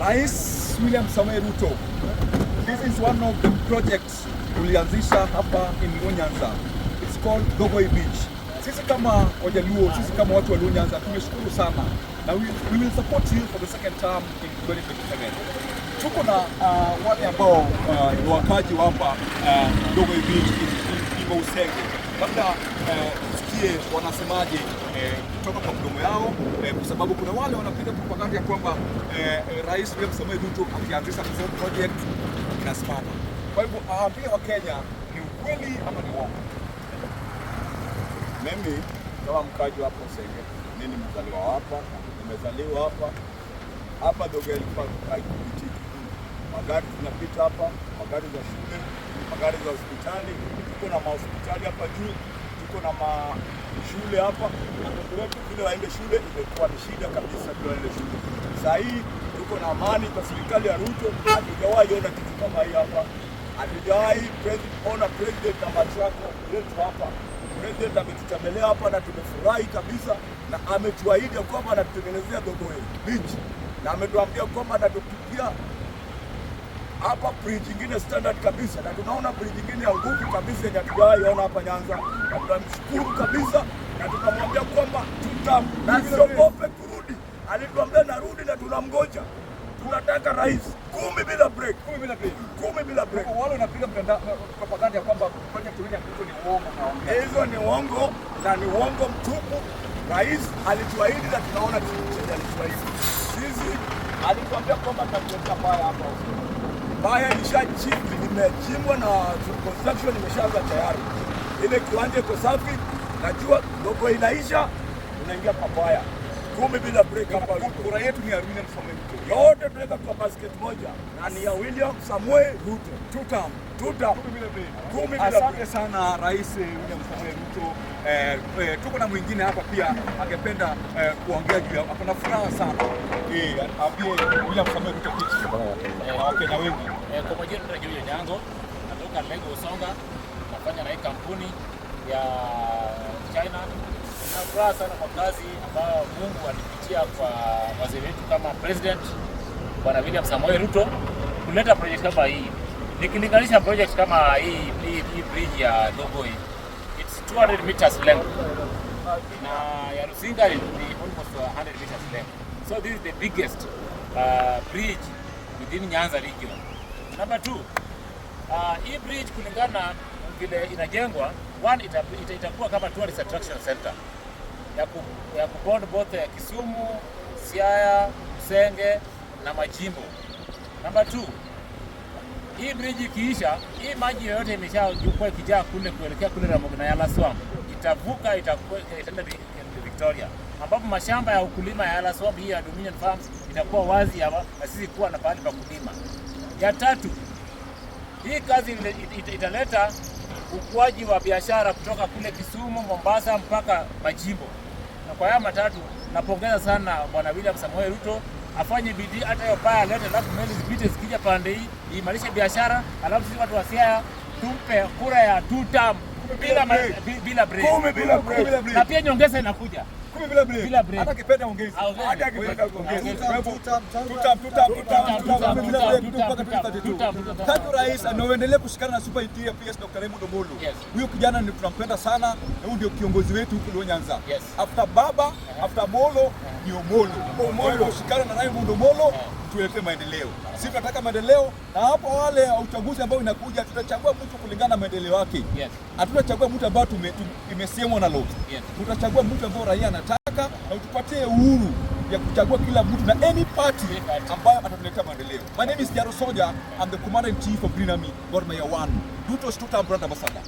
Rais William Samoei Ruto, this is one of the projects tulianzisha hapa in Luo Nyanza. It's called Dogoi Beach. Sisi kama Wajaluo, sisi kama watu wa Luo Nyanza tumeshukuru sana na we will support you for the second term in 2027. Tuko na wale ambao ni wakaji wa hapa Dogoi Beach in Usenge. Labda tusikie wanasemaje kutoka kwa mdomo yao kwa sababu kuna wale wanapiga propaganda ya kwamba Rais William Samoei Ruto akianzisha project inasimama. Kwa hivyo aambie Wakenya ni ukweli ama ni uongo. Mimi kama mkaji wa hapo Usenge, mimi ni mzaliwa hapa, nimezaliwa hapa hapa. Dogoi ilikuwa haikupitiki, magari zinapita hapa, magari za shule, magari za hospitali. Tuko na mahospitali hapa juu, tuko na mashule hapa. Watoto wetu vile waende shule imekuwa ni shida kabisa, vile waende shule. Saa hii tuko na amani kwa serikali ya Ruto, hatujawahi ona kitu kama hii hapa, hatujawahi ona president na macho yako yetu hapa. President ametutembelea hapa na tumefurahi kabisa, na ametuahidi ya kwamba anatutengenezea Dogoi Beach na ametuambia kwamba anatupia hapa bridge ingine standard kabisa, na tunaona bridge ingine ya nguvu kabisa yenye hatujawahi ona hapa Nyanza, na tunamshukuru kabisa, na tunamwambia kwamba tutam na siogope kurudi. Alituambia narudi na tunamgoja. Tunataka rais 10 bila break, 10 bila break. 10 bila break. Wale wanapiga mtandao propaganda ya kwamba project William Ruto ni uongo naongea. Hizo ni uongo na ni uongo mtupu. Rais alituahidi na tunaona chenye alituahidi. Sisi alituambia kwamba atatuletea paya hapa. Paya imechimbwa na construction imeshaanza tayari. Ile kiwanja iko safi, najua ndogo inaisha, unaingia kwa paya 10 bila break hapa. Kura yetu ni ya William Samoei Ruto. Yote tunaweka kwa basket moja na ni ya William Samoei Ruto. Two term. Two term. 10 bila break. 10 bila Asante break. sana Rais William Samoei Ruto. Tuko na mwingine hapa pia angependa kuongea juu ya, ako na furaha sana. Aambie William Samoei Ruto kitu na Wakenya wengi. Kwa majina naitwa George Onyango, natoka Lego Usonga, nafanya na hii kampuni ya China. Nina furaha sana kwa kazi ambayo Mungu alipitia kwa wazee wetu kama President Bwana William Samoei Ruto kuleta project kama hii. Nikilinganisha project kama hii bridge ya Dogoi, it's 200 meters length na ya Rusinga ni almost 100 meters length. So this is the biggest bridge within Nyanza region. Number two, hii bridge kulingana vile inajengwa, one itakuwa kama tourist attraction center ya kubond both Kisumu, Siaya, Usenge na Majimbo. Number two, hii bridge ikiisha, hii maji yoyote imeshakuwa ikijaa kule kuelekea kule Ramogi na Yala Swamp itavuka, itakuwa itaenda Victoria, ambapo mashamba ya ukulima ya Yala Swamp hii ya Dominion Farms itakuwa wazi ya, na sisi kuwa na pahali pa kulima. Ya tatu, hii kazi italeta ukuaji wa biashara kutoka kule Kisumu, Mombasa mpaka Majimbo. Na kwa haya matatu napongeza sana Bwana William Samoei Ruto afanye bidii hata hiyo paa alete, alafu meli zipite zikija pande hii iimarishe biashara, alafu sisi watu wa Siaya tumpe kura ya two term bila break. 10 bila break. Bila break. Na pia nyongeza inakuja. 10 bila break. Bila break. Hata akipenda ongezi. Aongeze. Hata akipenda kuongeza. Kwa hivyo, two term, two term, two term, two term, 10 bila break, mpaka 2032. Thank you, Rais, na uendelee kushikana na Super Interior PS Dr. Raymond Omolo. Huyo kijana ni tunampenda sana na huyu ndio kiongozi wetu huku Luo Nyanza. After baba, after Molo ni Omolo. Omolo ushikane na Raymond Omolo tuletee maendeleo. Sisi tunataka maendeleo na hapo wale uchaguzi ambao inakuja tutachagua mtu kulingana na maendeleo yake. Hatutachagua mtu ambao imesemwa na law. Tutachagua mtu ambao raia anataka na utupatie uhuru ya kuchagua kila mtu na any party Any party. ambayo atatuletea maendeleo. My name is Jaro Soja. I'm the Commander in Chief of Green Army, Gor Mahia 1. Ruto's two-term brand ambassador.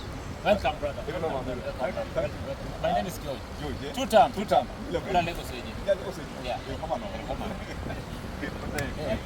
Welcome, brother. Welcome, brother. Welcome, brother. Welcome. My name is George. George, eh? Two term. Two term. Bila break. Bila Lego Seje. Yeah, Lego Seje. Yeah. Yeah, come on. Come on. Yeah.